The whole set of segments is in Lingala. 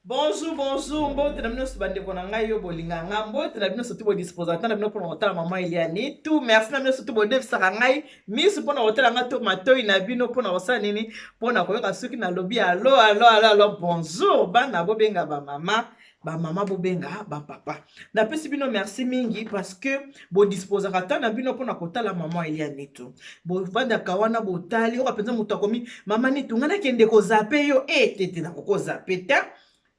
Bonjour, bonjour, mbote na bino nyonso bandeko na ngai yo bolinga nga, mbote na bino surtout bodisposaka na bino mpona kotala mama Eliane tout. Merci na bino surtout bodefisaka ngai misu mpona kotala nga to matoi na bino mpona kosala nini, mpona koyoka soki nalobi alo alo alo alo. Bonjour bana, bobenga bamama, bamama bobenga bapapa. Napesi bino merci mingi parce que bodisposaka ta na bino mpona kotala mama Eliane tout. Bovandaka wana botali oka mpenza moto akomi mama Nitu, ngai nakende kozape yo e te te, nakokozape te,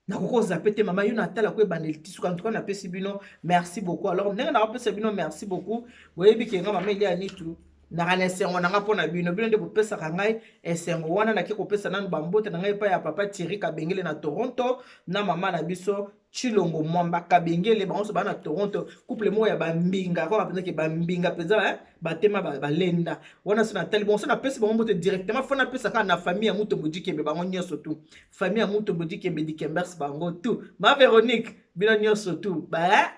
nakokozape te mama yo natala ko ebandeli ti suka. En tout cas napesi bino merci beaucoup. Alors ndenge nakopesa bino merci beaucoup, boyebi ke nga mama Eliane Nitu naka na esengo na nga mpo na bino. Bino nde bopesaka ngai esengo wana. Nake kopesa nanu bambote na ngai epai ya papa Thierry Kabengele na Toronto na mama na biso Chilongo Mwamba Kabengele, bango nyonso baa na Toronto. Couple moko ya bambinga kaka mpenza, ke bambinga mpenza batema balenda wana. So natali bongo, so napesi bango mbote directement. Fo napesa kaka na famille ya Mutombo Dikembe, bango nyonso tu, famille ya Mutombo Dikembe, Dikembers, bango tu, ma Véronique, bino nyonso tu ba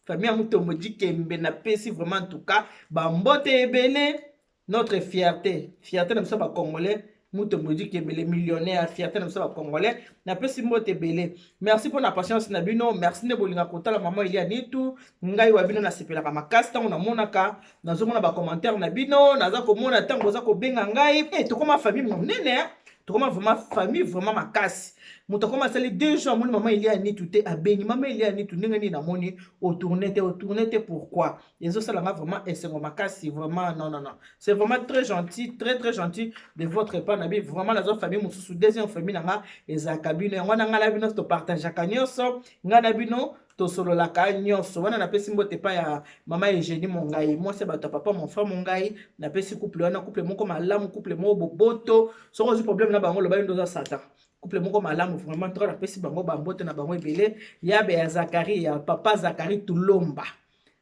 famille ya Mutombo Dikembe, napesi vraiment en tout cas bambote ebele. Notre fierté, fierté na biso bacongolais, Mutombo Dikembe le millionnaire, fierté na biso bacongolais, napesi mbote ebele. Merci mpona patience na bino, merci nde bolinga kotala mama Elia Nitu. Ngai wa bino nasepelaka makasi ntango namonaka, nazomona bacommentaire na bino, naza komona ntango boza kobenga ngai. E tokoma famille monene, tokoma vraiment famille vraiment makasi. Moto akoma asali 2 jours amoni mama Elia Nitu te, abengi mama Elia Nitu: "Ndenge nini namoni otourne te, otourne te, pourquoi?" Ezosala nga vraiment esengo makasi vraiment. Non, non, non, c'est vraiment très gentil, très très gentil de votre part. Na bi vraiment nazwa famille mosusu, deuxième famille na nga ezalaka bino. Yango wana ngai na bino topartageaka nyonso, ngai na bino tosololaka nyonso wana. Napesi mbote epai ya mama Eugénie Mongai, mwasi ya bato ya papa mon frère Mongai. Napesi couple wana, couple moko malamu, couple moko boboto. Soki ozwi problème na bango, loba yo nde oza satan. Couple moko malamu vraiment trop. Napesi bango bambote na bango ebele. Yabe ya Zakari, ya papa Zakari Tulomba.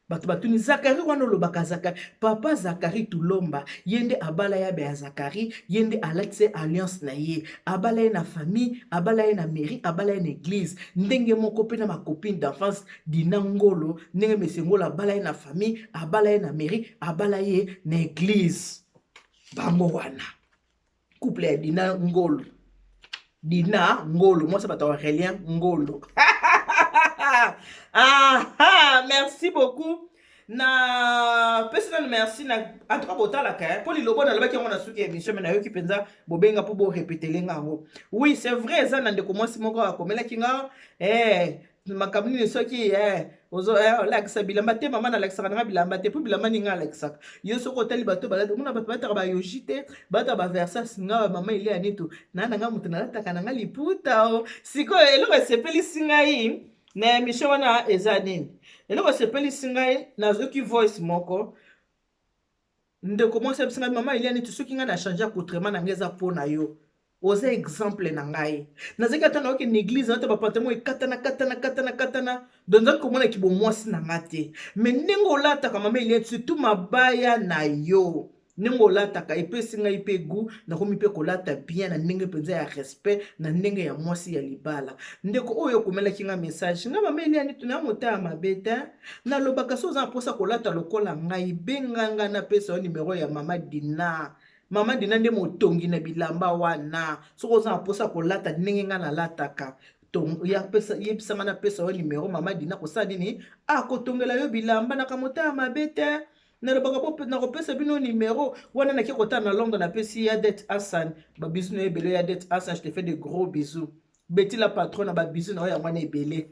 Bato batuni Zakari wana, olobaka Zakari, papa Zakari Tulomba, ye nde abala yabe ya Zakari, ye nde alatisi alliance na ye, abala ye na famille, abala ye na mairie, abala ye na église. Ndenge moko mpe na macopine d'enfance Dina Ngolo, ndenge mese Ngolo abala ye na famille, abala ye na mairie, abala ye na église. Bango wana couple ya Dina Ngolo, Dina Ngolo mwasi bato Aurélien Ngolo. Ah, merci beaucoup. Na pesi nanu merci na, en tout cas botalaka mpo lilobo nalobaki yango na suki ya émission, me nayoki mpenza bobenga mpo borepetele nga yango. Oui, c'est vrai, eza na ndeko mwasi moko akomelaki nga makambo nini soki olakisa bilamba te. Mama, nalakisaka nanga bilamba te, mpo bilamba nini nga alakisaka yo? Soki otali bato balata, omona bato balataka bayoji te, balataka baversas. Nga mama Elia Nitu na nanga moto nalataka nanga liputa o. Sikoyo eloko esepelisi ngai na émission wana eza nini? Eloko esepelisi ngai, nazoki voice moko, ndeko mwasi abisi ngai: "Mama Elia Nitu, soki ngai na change accoutrement na ngai, eza mpo na yo, oza exemple na ngai. Nazalaki ata nayoki na église, nata bapantalon ekatana katana katana katana, donc nzaki komonaki bomwasi na nga te. Me ndenge olataka, mama Elia, surtout mabaya na yo, ndenge olataka epesi ngai mpe goût, nakomi mpe kolata bien na ndenge mpenza ya respect, na ndenge ya mwasi ya libala." Ndeko oyo okomelaki nga message, nga mama Elia Nitu na mota ya mabe te, nalobaka so oza na mposa kolata lokola ngai, benga nga, napesa yo nimero ya mama Dina. Mama Dina nde motongi na bilamba wana. Soki oza na mposa kolata ndenge ngai nalataka, yebisanga, napesa yo nimero. Mama Dina kosala nini? Akotongela yo bilamba. Naka mota ya mabe te, nalobaka nakopesa bino nimero wana. Nake kotala na Londres, napesi Yadet Hassan babisous na yo ebele. Yadet Hassan, je te fais de gros bisous. Beti la patrona, babisous na yo yango wana ebele.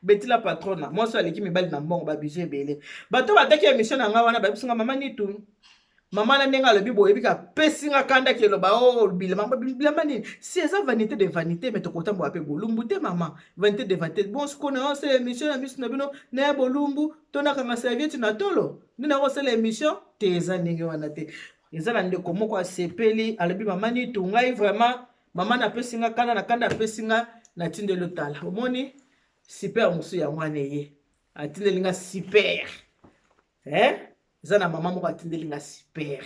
Beti la patrona, mwasi aleki mibali na mbongo, babisous ebele. Bato bataki émission na ngai wana bayebisinga mama Nitu, mama na ndenge alobi boyebi ka pesi nga kanda ke eloba o bilamba, bilamba nini? Si eza vanité de vanité, mais tokotambola mpe bolumbu te. Mama, vanité de vanité. Bon, sikoyo na osala émission na miso na bino na ya bolumbu to nakanga serviette na tolo nde nakosala émission te? Eza ndenge wana te. Eza na ndeko moko asepeli, alobi: "Mama Nitu, ngai vraiment mama napesi nga kanda na kanda, apesi nga, natindeli otala." Omoni super mosusu yango wana eye atindeli nga super, eh? Eza na mama moko atindeli nga super,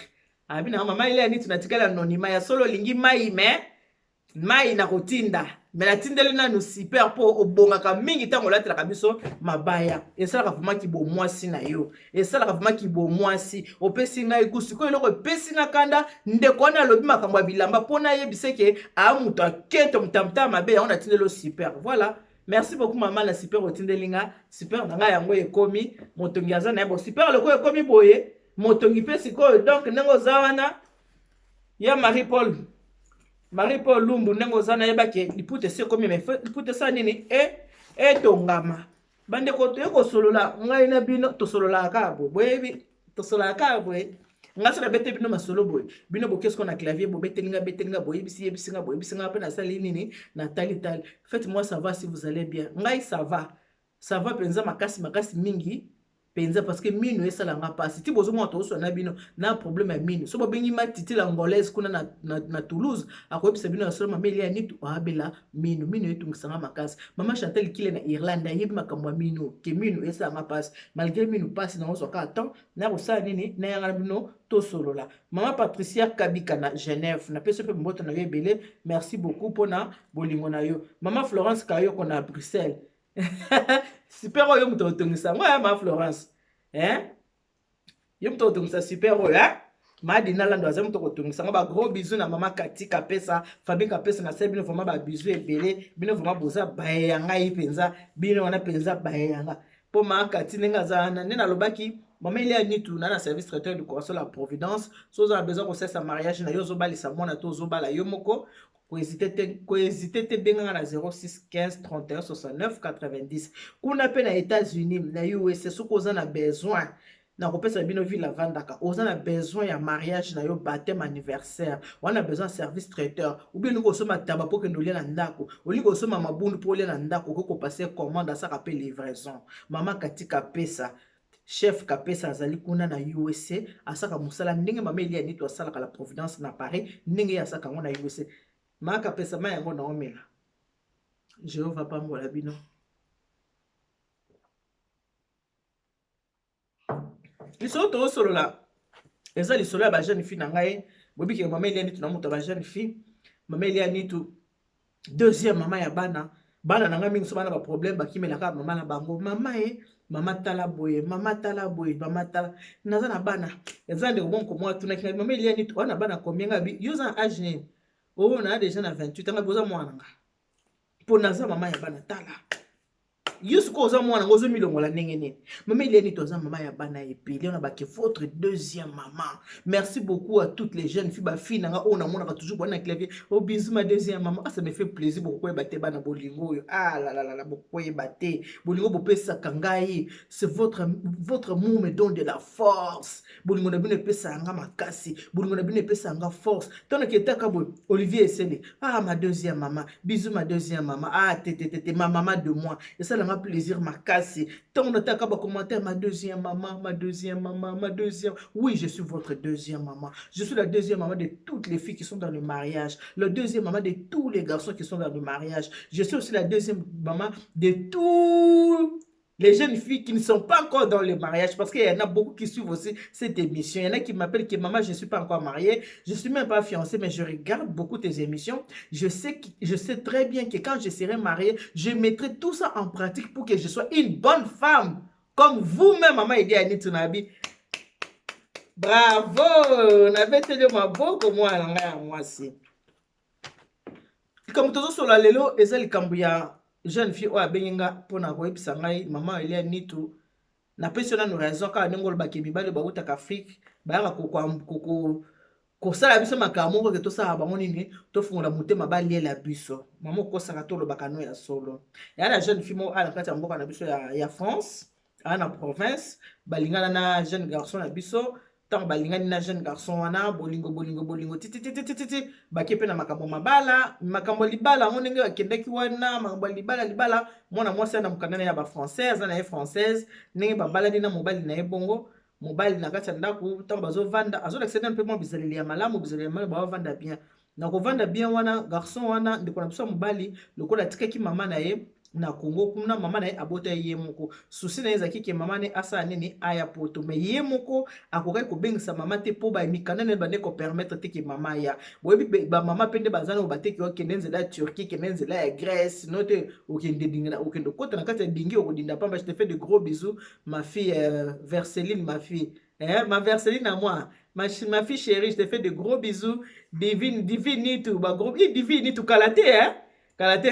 abi nanga: "Mama Elia Niti, natikali anonymat ya solo, olingi mai me Mai na kotinda me natindeli nanu super mpo obongaka mingi ntango olatelaka biso mabaya. Esalaka vraimen kibomwasi na yo, esalaka vraimen kibomwasi. Opesi ngai gu. Sikoyo eloko epesi nga kanda, ndeko wana alobi makambo ya bilamba mpo nayebisa ke a moto akento motamta mabe, yango natindeli yo super. Voilà, merci beaucoup mama na super otindeli nga super na ngai. Yango ekomi motongi aza na ye bo super lokola ekomi boye motongi mpe sikoyo. Donc ndenge oza wana ya Marie Paul, Marie Paul Lumbu, ndenge oza nayebaki liputa esi ekomi, me liputa esala nini etongama. Bandeko, toye kosolola ngai na bino, tosololaka kaka boye, boyebi tosololaka kaka boye. Ngai so nabete bino masolo boye, bino boke siko na clavier, bobeteli nga, beteli nga, boyebisi yebisi nga, boyebisi nga mpe nasali nini, natali tali. Faites moi savoir si vous allez bien. Ngai ça va, ça va mpenza makasi makasi mingi mpenza, parce que mino esalanga mpasi ti bozomona tozoswa na bino na problème ya mino. So bobengi matiti la angolaise kuna na Toulouse, akoyebisa bino ya solo. Mama Elia Nitu aabela mino, mino etungisanga makasi. Mama Chantal Kile na Irlande ayebi makambo ya mino, ke mino esalanga mpasi. Malgré mino mpasi, naozwa kaka temps nakosala nini, nayanga na bino tosolola. Mama Patricia Kabika na Genève, napesi mpe mboto na yo ebele, merci beaucoup mpona bolingo na yo. Mama Florence Kayoko na Bruxelles, super oyo moto otongisa yango ya ma Florence, hein? Yo moto otongisa super oyo, hein? Madina Lando aza moto kotongisa yango. Bagros bisous na mama Kati Kapesa, Fabi Kapesa, nasali bino vraiment babisous ebele. Bino vraiment boza baye ya ngai mpenza, bino wana mpenza baye ya nga. Mpo ma Kati ndenge aza wana, nde nalobaki mama Elia Nitu na service traiteur du Corazon la Providence. So oza na besoin kosalisa mariage na yo, ozobalisa mwana to ozobala yo moko, kohésite te, benganga na 06 15 31 69 90. Kuna mpe na États-Unis, na USA, soki oza na besoin, nakopesa bino ville avandaka. Oza na besoin ya mariage na yo, baptême, anniversaire, wana besoin ya service traiteur, ou bien olingi kosomba taba mpo okende olia na ndako, olingi kosomba mabundu mpo olia na ndako, okoki kopase commande, asaka mpe livraison. Mama Katika Pesa, chef Kapesa, azali kuna na USA, asaka mosala ndenge mama Elia Nitu asalaka la Providence na Paris, ndenge ye asaka yango na USA. Mama Kapesa, ma yango naomela. Jehova pambola bino. Lisolo tozosolola eza lisolo ya bajeune fille na ngai. Bobikeke mama Elia Nitu na moto ya bajeune fille, mama Elia Nitu deuxième mama ya bana. Bana na ngai mingi so bana baproblème, bakimelaka mama na bango. Mama e, mama tala boye, mama tala boye, mama tala. Naza na bana, eza ndeko moko moko atunaki ngai: "Mama Elia Nitu, wana bana combien?" Ngai bi: "Yo oza na age nini?" "Oyo naa déjà na 28." Ngai: "Boza mwana nga mpo naza mama ya bana. Tala yo sikoyo, oza mwana ngo, ozomilongola ndenge nini?" Mama Eliani toza mama ya bana ebele wana bake, votre deuxième maman. Merci beaucoup à toutes les jeunes filles, bafille na nga oyo namonaka toujours bwana clavier. Oh bisou, ma deuxième maman. Ah, ça me fait plaisir. Bokoyeba te bana bolingo oyo, ah lalalala, bokoyeba te bolingo bopesaka ngai. C'est votre amour me donne de la force. Bolingo na bino epesaka nga makasi, bolingo na bino epesaka nga force. Ntango etaka boye, Olivier Esele, ah ma deuxième maman, bisou ma deuxième maman. Ah te, ma maman de moi, esalanga plaisir makasi ntango nataka bacommentaire: "Ma deuxième maman, ma deuxième maman, ma deuxième." Oui, je suis votre deuxième maman. Je suis la deuxième maman de toutes les filles qui sont dans le mariage, la deuxième maman de tous les garçons qui sont dans le mariage. Je suis aussi la deuxième maman de tous les jeunes filles qui ne sont pas encore dans le mariage, parce qu'il y en a beaucoup qui suivent aussi cette émission. Il y en a qui m'appellent que: "Maman, je ne suis pas encore mariée, je ne suis même pas fiancée, mais je regarde beaucoup tes émissions. Je sais très bien que quand je serai mariée, je mettrai tout ça en pratique pour que je sois une bonne femme. Comme vous-même, maman Elia Nitunabi." Bravo! Nabeteli maboko mwana ngai ya mwasi. Likambo tozosolola lelo eza likambo ya jeune fille oyo abengi nga mpona koyebisa ngai: "Mama Elia Nitu, napesi yo nano raison kaka ndenge olobaki, mibali bautaka Afrique bayaka kosala biso makambo moko ke tosala bango nini, tofungola motema baliela biso." Mama, okosaka, tolobaka no ya solo. Eya na jeune fille moko aya na kati ya mboka na biso ya France, aya na province, balingana na jeune garçon na biso. Ntango balingani na jeune garçon wana, bolingo bolingo bolingo tititititi, bake mpe na makambo mabala, makambo ya libala yango. Ndenge bakendaki wana makambo ya libala libala, mwana mwasi na mokanda na ye ya bafrançais, aza na ye française. Ndenge babalani na mobali na ye bongo, mobali na kati ya ndako, ntango bazovanda, azolakisa nano mpe mwa bizaleli ya malamu, bizaleli ya malamu, baovanda bien. Na kovanda bien wana, garçon wana, ndeko na biso ya mobali, lokola atikaki mama na ye. Na Congo kuna, mama na ye abota ye moko. Souci na ye ezalaki ke mama ne asala nini? Aya Poto. Mais ye moko akokaki kobengisa mama te, mpo bamikanda na ye bande kopermettre te ke mama aya. Boyebi bamama mpe nde baza na bateki: okende nzela ya Turquie, kende nzela ya Grèce, no te, okende dinga, okende okota na kati ya dingi, okodinda pamba. Je te fais de gros bisous, ma fille Verseline, ma fille, eh, ma Verseline à moi, ma fille chérie, je te fais de gros bisous. Divine, Divine Nitu, ba gros Divine Nitu, kala te, hein, kala te,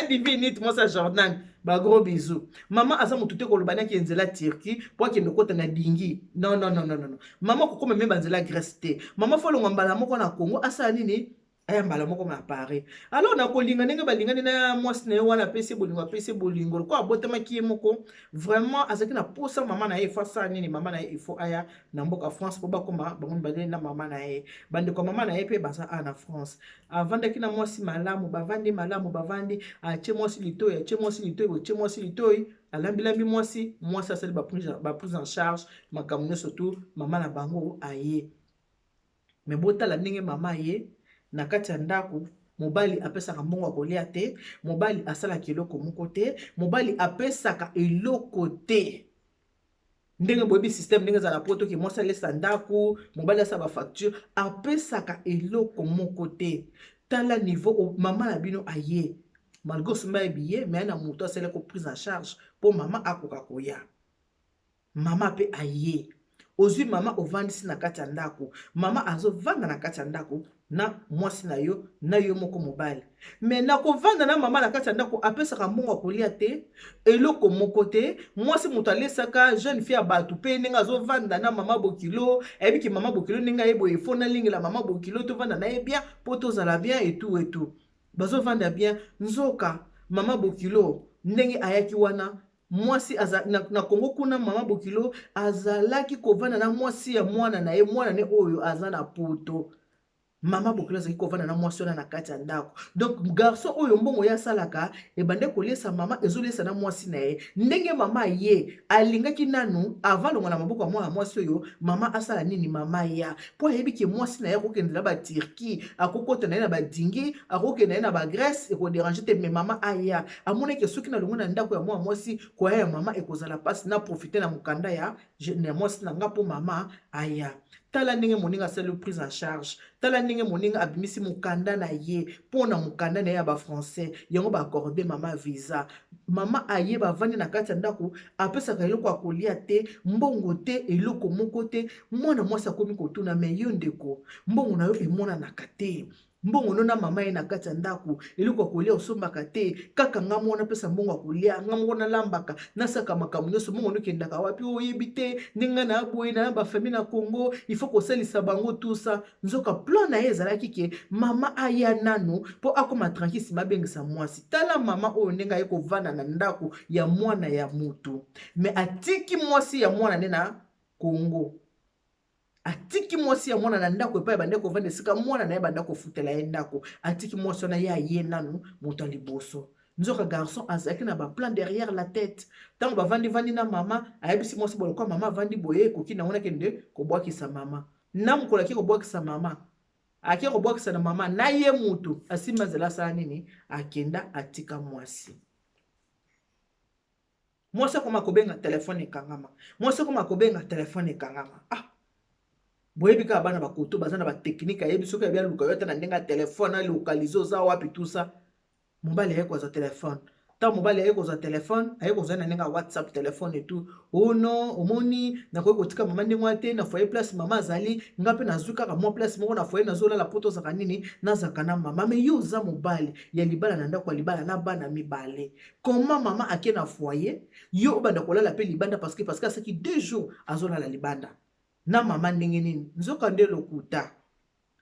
Divine Nitu, mwasi Jordan, ba gros bisous. Mama aza motu te koloba naki nzela Turquie mpo akende okota na dingi. Non, non, non, non, non. Mama kokoma me banzela Grèce te. Mama faut alongwa mbala moko na Congo, asala nini? Aya mbala moko na Paris. Alors na kolinga ndenge balingani na mwasi na ye wana, apesi bolingo, apesi bolingo. Lokola abotamaki ye moko, vraiment azalaki na posa mama na ye. Ifo asala nini? Mama na ye ifo aya na mboka France mpo bakoma bango mibale na mama na ye. Bandeko ya mama na ye mpe baza a na France. Avandaki na mwasi malamu, bavandi malamu, bavandi, atie mwasi litoi, atie mwasi litoi, botie mwasi litoi, alambilambi mwasi, mwasi asali baprise en charge, makambo nyonso tu. Mama na bango aye. Me botala ndenge mama ye na kati ya ndako. Mobali apesaka mbongo ya kolia te, mobali asalaka eloko moko te, mobali apesaka eloko te. Ndenge boyebi système ndenge ezala po toki mwasi alesa ndako, mobali asala bafacture, apesaka eloko moko te. Tala niveau mama na bino aye, malgré osomba ye billet, mais na moto asalaki prise en charge mpo mama akoka koya. Mama mpe aye, ozwi mama, ovandisi na kati ya ndako. Mama azovanda na kati ya ndako na mwasi na yo, na yo moko mobali. Mais na kovanda na mama na kati ya ndako, apesaka mbongo ya kolia te, eloko moko te. Mwasi moto alesaka jeune fille ya bato. Mpe ndenge azovanda na mama bokilo, ayebiki mama bokilo ndenge aye boye, faut nalingela mama bokilo, tovanda na ye bien mpo tozala bien etu etu. Bazovanda bien. Nzoka mama bokilo, ndenge ayaki wana, mwasi aza na Kongo kuna, mama bokilo azalaki kovanda na mwasi ya mwana na ye, mwana ne oyo aza na Poto. Mama bokilo azalaki kovanda na mwasi wana na kati ya ndako. Donc garçon oyo, mbongo ye asalaka ebande kolesa mama, ezolesa na mwasi na ye. Ndenge mama ye alingaki nanu avant longo na maboko ya mwana mwasi oyo, mama asala nini? Mama ya mpo ayebi ke mwasi na ye akokende na baTurquie, akokota na ye na badingi, akokende na ye na baGrèce, ekodéranger te. Mais mama aya, amonaki soki nalongo na ndako ya mwana mwasi, koya ya mama ekozala mpasi. Na profite na mokanda ya mwasi na nga mpo mama aya. Tala ndenge moninga asali prise en charge, tala ndenge moninga abimisi mokanda na ye mpo na mokanda na ye ya bafrançais yango baaccorde mama visa. Mama aye, bavandi na kati ya ndako, apesaka eloko ya kolia te, mbongo te, eloko moko te. Mwana mwasi akomi kotuna: "Mais yo ndeko, mbongo na yo emonanaka te, mbongo no na mama ye na kati ya ndako, eloko ya kolia osombaka te, kaka nga moko napesa mbongo ya kolia, nga moko nalambaka, nasaka makambo nyonso, mbongo nokendaka wapi? Oyebi te ndenge ngai na boye na bafamille na Congo, il faut kosalisa bango tusa." Nzoka plan na ye ezalaki ke mama aya nanu mpo akóma tranquille, nsima abengisa mwasi. Tala mama oyo ndenge aye kovanda na ndako ya mwana ya mutu, mais atiki mwasi ya mwana nde na Congo. Atiki mwasi ya mwana na ndako epai bande kovanda, esika mwana na ye banda kofutela ye ndako. Atiki mwasi wana, ye aye nanu moto ya liboso. Nzoka garçon azalaki na baplan derrière la tête. Ntango bavandi-vandi na mama, ayebisi mwasi boye: "Lokwa mama avandi boye, ekoki nango, nakende kobwakisa mama." Na mokolo ake kobwakisa mama, ake kobwakisa na mama na ye, mutu asimba nzela, asala nini? Akenda, atika mwasi. Mwasi akoma kobenga, telefone ekangama. Mwasi akoma kobenga, telefone ekangama. Ah, boyebi kaka bana bakoto baza na batechnique, ayebi soki ayebi aluka yo ata na ndenge ya telefone, alocaliser oza wapi, tusa. Mobali aye kozwa telefone. Ntango mobali aye kozwa telefone, aye kozwa na ndenge ya WhatsApp telefone etu: "Oh non, omoni, nakoki kotika mama ndenge wana te na foyer. Place mama azali, nga mpe nazwi kaka mwa place moko na foyer, nazolala po tozalaka nini, nazalaka na mama." Mais yo oza mobali ya libala, na ndako ya libala na bana mibale, comment mama ake na foyer, yo obanda kolala mpe libanda? Parce que asaki 2 jours azolala libanda na mama, ndenge nini? Nzoka nde lokuta,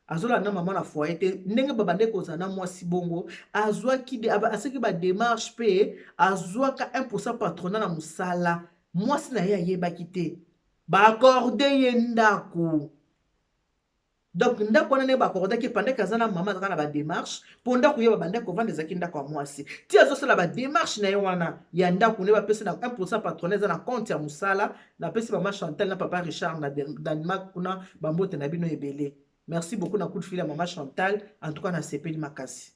azolala na mama na foyer te. Ndenge babande kozala na mwasi bongo, azwaki, asalaki badémarche mpe azwaka 1 patronat na mosala. Mwasi na ye ayebaki te, baaccorde ye ndako. Donc ndako wana ndenge baaccordaki, pendant aza na mama, azalaka na badémarche mpo ndako ye babandaki kovanda ezalaki ndako ya mwasi. Ti azosala badémarche na ye wana ya ndako nde bapesi na 1 patronat, eza na compte ya mosala. Napesi mama Chantal na papa Richard na Danemark kuna bambote na bino ebele. Merci beaucoup na coup de fil ya mama Chantal. En tout cas nasepeli makasi.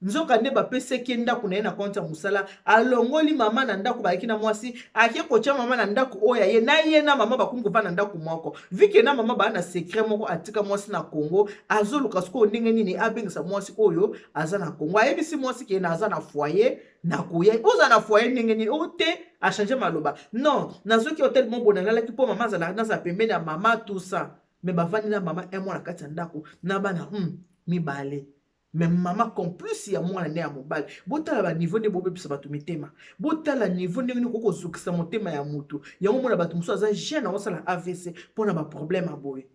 Nzoka nde bapesaki ye ndako na ye na konti ya mosala. Alongoli mama na ndako bayaki na mwasi, ake kotya mama na ndako oyo ya ye na ye na mama bakomi kovanda na ndako moko. Vike na mama baa na secret moko, atika mwasi na Congo, azoluka sikoyo ndenge nini abengisa mwasi oyo aza na Congo. Ayebisi mwasi ke na aza na foyer, nakoya. Oza na foyer ndenge nini? O te, achange maloba. Non, nazoki hotel moko nalalaki mpo mama azalaka, nazala pembeni ya mama, tout ça. Mais bavandi na mama un mois na kati ya ndako na bana mibale. Mais mama complice ya mwana nde ya mobali. Botala ba niveau nde bobebisa bato mitema. Botala niveau ndenge nini okoki kozokisa motema ya motu. Yango mona bato mosusu aza jeune akosala AVC mpona ba problème ya boye.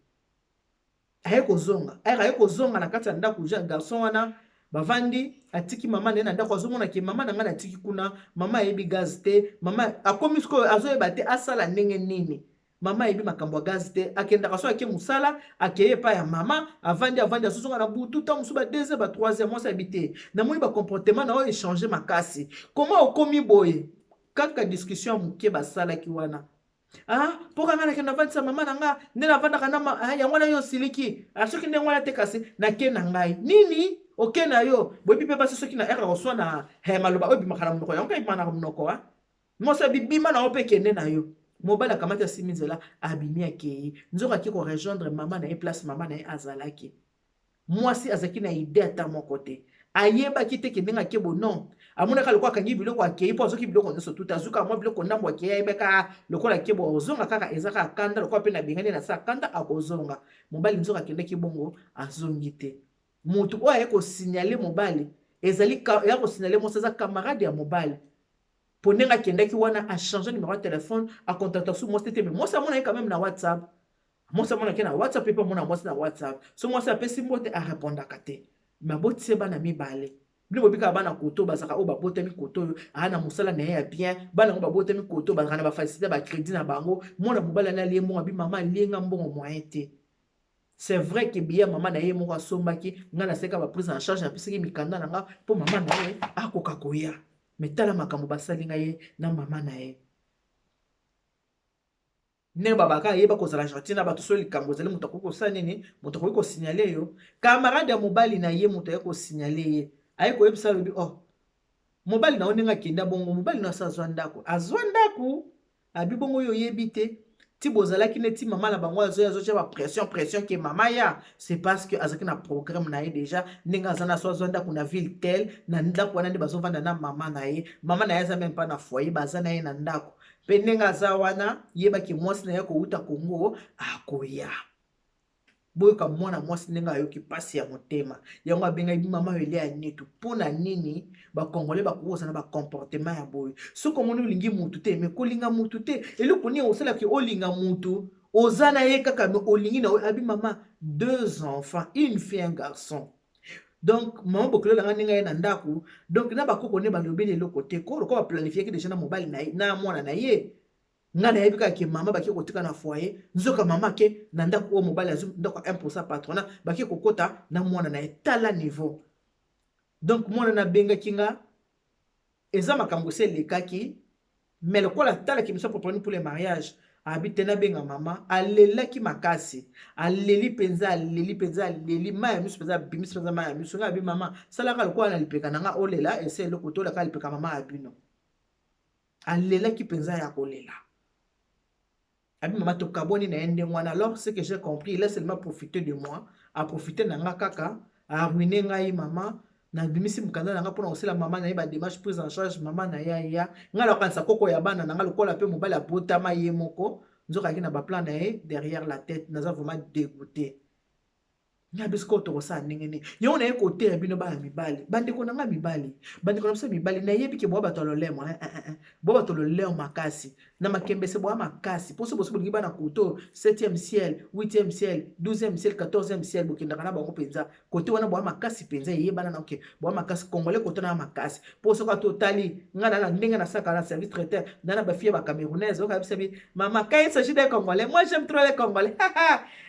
Aye kozonga, aye kozonga na kati ya ndako jeune garçon wana bavandi, atiki mama na ye na ndako, azomona ke mama na ngai natiki kuna, mama ayebi gaz te, mama akomi sikoyo azoyeba te asala ndenge nini. Mama ayebi makambo ya gaz te, akendaka so ake mosala, akeye epai ya mama, avandi avandi, azozonga na butu, ntango mosusu ba 2 heures ba 3 heures. Mwasi ayebi te, namoni ba comportement na oyo echange makasi, koma okomi boye. Kaka discussion ya moke basalaki wana, ah, mpo kanga nakende navandisa mama na nga nde navandaka na ah, yango wana yo osiliki. Ah, soki ndenge wana te, kasi nake na ngai nini, oke na yo. Boyebi mpe basi soki na ere koswana, maloba oyo ebimaka na monoko, yango kaka ebimaka na monoko. Ah, mwasi abibima na yo mpe kende na yo. Mobali akamati, asimi nzela, abimi, akei. Nzoka ake korejoindre mama na ye place mama na ye azalaki. Mwasi azalaki na idée ata moko te, ayebaki te ke ndenge ake bo non, amonaka lokola akangi biloko akei, mpo azoki biloko nyonso tuta, azuka mwa biloko ndambo akei. Ayebaka lokola ake bo ozonga kaka, eza kaka kanda, lokola mpe nabengani na sa kanda, akozonga. Mobali nzoka akendaki bongo, azongi te. Motu oyo aye kosignale mobali ezali ya kosignale mwasi, aza camarade ya mobali, po ndenge akendaki wana achange numéro ya telefone, acontacta su mwasi te. Mais mwasi amona ye quand même na WhatsApp. Mwasi amonaki na WhatsApp, mpe amona mwasi na WhatsApp. So mwasi apesi mbote, arépondaka te. Me abotie bana mibale. Bino bobikaka bana koto bazalaka oyo babotami koto oyo aa na mosala na ye ya bien. Bana yango babotami koto, bazalaka na bafacilité, bacrédit na bango. Mwana mobali ani alie mbongo, abi mama alienga mbongo moyen te. C'est vrai ke biya mama na ye moko asombaki, ngai naseka baprise en charge, napesaki mikanda na nga mpo mama na ye akoka koya. Me tala makambo basali ngai ye na mama na ye. Ndenge babaka, ayeba kozala gentil na bato. So likambo ezali, moto akoki kosala nini? Moto akoki kosignale yo, camarade ya mobali na ye. Moto aye kosignale ye, aye koyebisa, alobi: "Oh, mobali na yo ndenge akenda bongo, mobali na yo azwa ndako, azwa ndako." Abi bongo oyo oyebi te ti bozalaki neti mama na bango azoya, azotia bapression, pression ke mama ya, c'est parce que azalaki na programme na ye déjà ndenge aza na so azwa ndako na ville tel. Na ndako wana nde bazovanda na mama na ye. Mama na ye aza même pas na foyer, baza na ye na ndako. Mpe ndenge aza wana, yebaki mwasi na ye kowuta Kongo akoya. Boyoka mwana mwasi ndenge ayoki mpasi ya motema. Yango abengaki mama oyo elia ya netu. Mpo na nini bacongolais bakoki kozala na bacomportement ya boye? Soki omoni olingi mutu te, me kolinga mutu te, eloko nini osalaki olinga mutu oza na ye kaka, me olingi na oyo? Abi mama, deux enfants, une fille, un garçon. Donc mama bokilo nanga ndenge aye na ndako, donc na bakoko nde balobeli eloko te, ko lokola baplanifiaki déjà na mobali na ye na mwana na ye. Ngai nayebi kaka ke mama bake kotika na foyer, nzoka mama ake na ndako oyo mobali azwi ndako ya 1 patronat, bake kokota na mwana na ye. Tala niveau. Donc mwana nabengaki nga, eza makambo esi elekaki, mais lokola atalaki biso propre pour le mariage, abi te nabenga mama. Alelaki makasi, aleli mpenza, aleli mpenza, aleli mai ya miso mpenza, abimisi mpenza mai ya miso. Ngai abi: "Mama, salaka lokola na lipeka na nga olela, ese eloko tolaka lipeka mama ya bino." Alelaki mpenza ya kolela. Abi: "Mama, tokabwani na ye ndenge wana." Alors ce que j'ai compris, il a seulement profité de moi, aprofite na nga kaka, aruine ngai. Mama, nabimisi mokanda na nga mpona kosala mama na ye badémarche, prise en charge. Mama na ye aya, ngai nakokanisa koko ya bana na nga, lokola mpe mobali abotama ye moko, nzoka ayaki na baplan na ye derrière la tête. Naza vraiment dégoûté. Nga biso koyo tokosala ndenge nini? Yango naye koteya bino bana mibali, bandeko na nga mibali, bandeko na biso mibali. Nayebi ke boya bato ya lolemo, boya bato lolemo makasi na makembese, boya makasi mposo boso bolingi bana koto 7e ciel, 8e ciel, 12e ciel, 14e ciel, bokendaka na bango mpenza kote wana. Boya makasi mpenza, eyebana na oke boya makasi. Congolais kote na makasi, mpo soki ata otali nga na ndenge nasalaka na service traiteur na bafille bacamerounaise, okayebisa bi: "Mama, quand il s'agit des Congolais, moi j'aime trop les Congolais.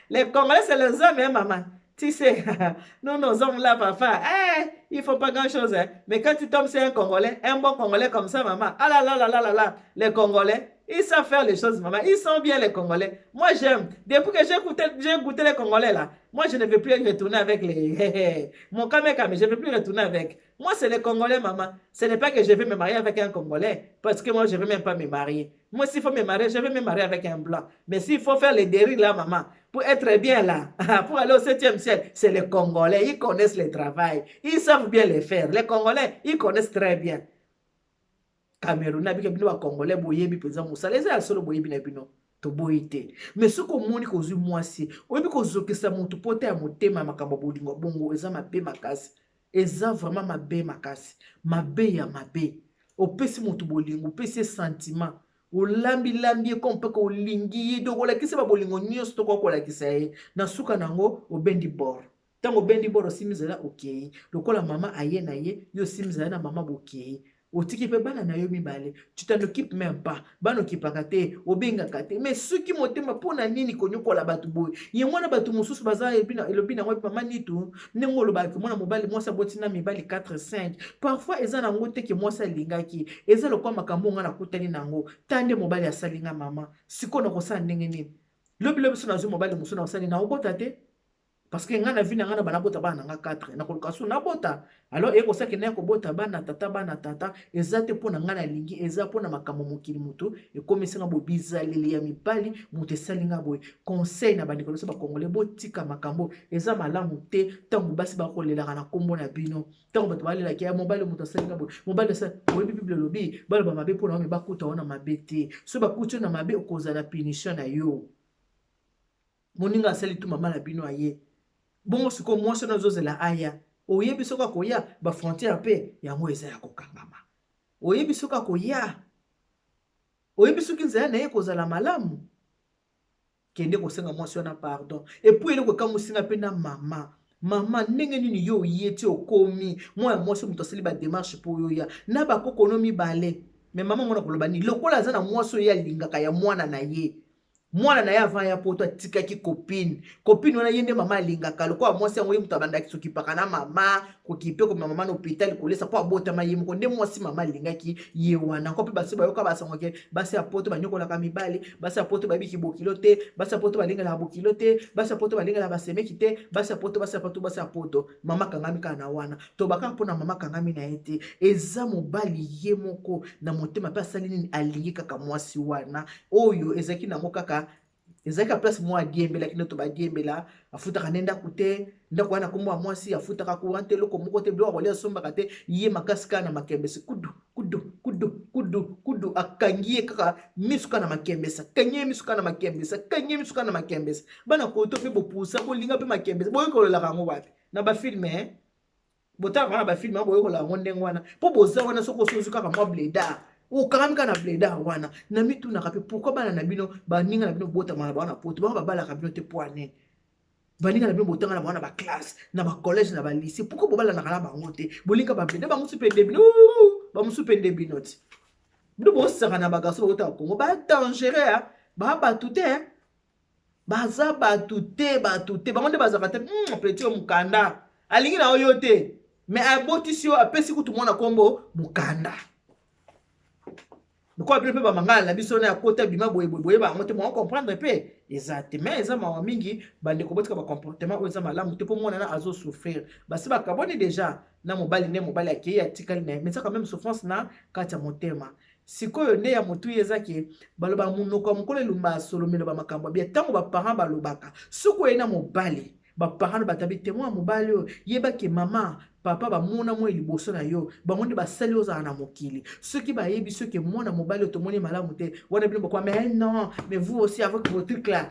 Les Congolais, c'est les hommes, hein, maman. Tu sais, nous, nos hommes là, papa, eh, il faut pas grand chose, hein. Mais quand tu tombes sur un Congolais, un bon Congolais comme ça, maman, ah là là là là là là, les Congolais." Ils savent faire les choses, maman. Ils sont bien, les Congolais. Moi, j'aime. Depuis que j'ai goûté les Congolais, là, moi, je ne veux plus retourner avec les... Mon Kameka, mais je ne veux plus retourner avec. Moi, c'est les Congolais, maman. Ce n'est pas que je vais me marier avec un Congolais, parce que moi, je ne veux même pas me marier. Moi, s'il faut me marier, je vais me marier avec un Blanc. Mais s'il faut faire les dérives, là, maman, pour être bien là, pour aller au septième ciel, c'est les Congolais. Ils connaissent le travail. Ils savent bien le faire. Les Congolais, ils connaissent très bien. Cameroun nabika bino bacongolais boyebi mpenza mosala eza ya solo, boyebi na bino, toboyi te. Mais soki omoni kozwi mwasi, oyebi kozokisa motu pota ya motema ya makambo ya bolingo bongo, eza mabe makasi, eza vraiment mabe makasi, mabe ya mabe. Opesi motu bolingo, opesi ye sentiment, olambilambi ye comme mpaka olingi ye, donc olakisi babolingo nyonso tokoka kolakisa ye, na suka nango obendi bord. Ntango obendi bord, osimi nzela, okei lokola mama aye na ye, yo osimi nzela na mama, bokei, otiki mpe bana na yo mibale. Tu t'en occupes même pas, bana okipaka te, obengaka te. Mais soki motema, mpo na nini konyokola bato boye? Yango wana bato mosusu baza elobi nango mama Nitu, ndenge olobaka mwana mobali, mwasi aboti na mibali 4, 5, parfois eza nango te ke mwasi alingaki. Eza lokwa makambo nga nakutani nango ta nde mobali asali nga. Mama, sikoyo nakosala ndenge nini? Lobi lobi so nazwi mobali mosusu, nakosala nini? Nakobota te, parce que ngai na vie na ngai na banabota bana na nga 4, nakoluka so nabota. Alors ekosaki na ya kobota bana tata, bana tata, eza te mpo na ngai nalingi, eza mpo na makambo mokili. Moto ekomisi nga boye, bizaleli ya mibali moto esali nga boye. Conseil na bandeko nyonso bacongolais, botika makambo eza malamu te. Ntango basi bakolelaka na nkombo na bino, ntango bato balelaki ya mobali moto asali nga boye, mobali asali, oyebi Bible elobi baloba mabe mpo na yo, me bakuta wana mabe te. So bakuti yo na mabe, okozala na punition na yo. Moninga asali tu mama na bino aye bongo. Sikoyo mwasi wana ozozela aya, oyebi soki akoya? Bafrontière mpe yango eza ya kokangama. Oyebi soki akoya? Oyebi soki nzela na ye ekozala malamu? Kende kosenga mwasi wana pardon. Et puis eloko ekamosinga mpe na mama, mama, ndenge nini yo oye ti okomi mwana mwasi, moto asali badémarche mpo oyo oya na bakokono mibale? Mais mama ngo na koloba nini? Lokola aza na mwasi oyo alingaka ya mwana na ye, mwana na ye avant ya poto atikaki copine. Copine wana ye nde mama alingaka. Lokola mwasi yango ye moto abandaki sokipaka na mama, kokipe komema mama na hôpital, kolesa mpo abotama ye moko, nde mwasi mama alingaki ye wana. Ko mpe basi bayoka basango ke basi ya poto banyokolaka mibali, basi ya poto bayebiki bokilo te, basi ya poto balingelaka bokilo te, basi ya poto balingelaka basemeki te, basi ya poto, basi ya poto, basi ya poto. Mama akangami kaka na wana. Tobakaka mpona mama akangami na ye te, eza mobali ye moko na motema mpe asali nini? Alingi kaka mwasi wana oyo ezalaki nango kaka, ezalaki ka place moko adiembelaki nde to badiembela. Afutaka nde ndako te, ndako wana kombo ya mwasi, afutaka courant te, eloko moko te, biloko kolia asombaka te. Ye makasi kaka na makembesi, kudu kudu kudu kudu kudu. Akangi ye kaka misu kaka na makembesi, akangi ye misu kaka na makembesi, akangi ye misu kaka na makembesi. Bana koto mpe bopusa bolinga mpe makembesi, boyekolelaka yango wapi? Na bafilm, eh? Botalaka na bafilm, boyekola yango ndenge wana mpo boza wana. Soki osozi kaka mwa blédard, okangami kaka na blédard wana. Na mitunaka mpe pourquoi bana na bino, baninga na bino botama na bango na poto, bango babalaka bino te? Po anene baninga na bino botanga na bango na baclasse, na bacollège, na balycée, pourquoi bobalanaka na bango te? Bolinga bablédard, bamosusu mpe nde bino, bamosusu mpe nde bino ti bino bosaka na bagarçon bakotaka Kongo, badangereux, baa bato te, baza bato te, bato te. Bango nde bazalaka te. Petit oyo mokanda alingi na oyo te, mais abotisi yo, apesi kutu mwana nkombo mokanda. Lokola bino mpe bamangala na biso na ya kota bima boye boye, boyeba yango te, mwa comprendre mpe eza te. Mais eza mawa mingi, bandeko, botika bacomportement oyo eza malamu te, mpo mwana na azosouffrir. Basi bakaboni déjà na mobali, nde mobali akei, atikali na ye, mais eza quand même souffrance na kati ya motema. Sikoyo nde ya motu eza ke baloba monoko ya mokolo elumba ya solomelo, bamakambo ya bia. Ntango baparent balobaka, soki oye na mobali, baparent batabi te mwana mobali oyo, yebake mama, papa bamona moi liboso na yo, bango nde basali ozala na mokili. Soki bayebi soki mwana mobali oyo tomoni malamu te wana, bino bokwa. Mais non, mais vous aussi avec vos trucs là,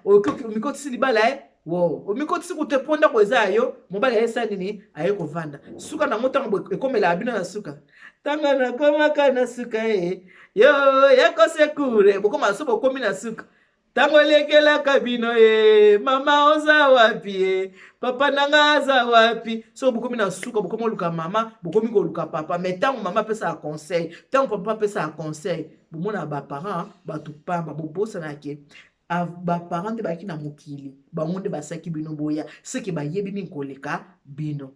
omikotisi libala e wo, omikotisi kutu epo ndako eza ya yo. Mobali ayesa nini? Aye kovanda. Suka nango, ntango ekomelaka bino na suka, ntango nakomaka na suka e yo yakosekure, bokoma so bokomi na suka, ntango elekelaka bino ye, mama oza wapi ye, papa nanga aza wapi? Soki bokomi na suka, bokomi koluka mama, bokomi koluka papa. Mais ntango mama apesaka conseil, ntango papa apesaka conseil, bomonaka baparent bato pamba. Bobosanaka baparent nde bayaki na mokili, bango nde basalaki bino boya, seke bayebi mingi koleka bino.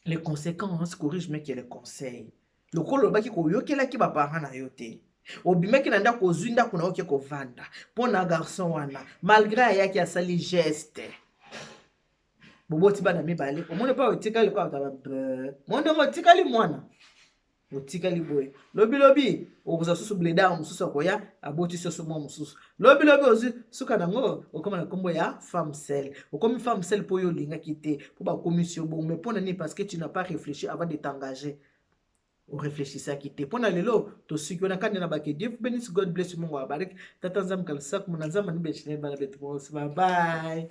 Les conséquences corrige, mais que les conseils, lokola olobaki koyokelaki baparent na yo te. Obimaki na ndako, ozwi ndako na oke kovanda mpo na garçon wana, malgré ayaki asali geste, boboti bana mibale. Omoni mpe otikali kaka mo ndenge otikali mwana, otikali boye. Lobilobi okozwa susu bledar mosusu, akoya aboti soso mwa mosusu. Lobilobi ozwi suka nango, okóma na nkombo ya femme seule. Okomi femme seule mpo oyo olingaki te, mpo bakomisi yo bongo. Mais mpo na nini? Parce que tu n'as pas réfléchi avant de t'engager. Orefléchisaki te. Mpo na lelo tosuki wana kande na bake. Dieu vous bénisse, God bless you, Mungu awabariki. Tata Nzambe kalisaku muna Nzambe ni beshinene bana betu bose. Bye bye.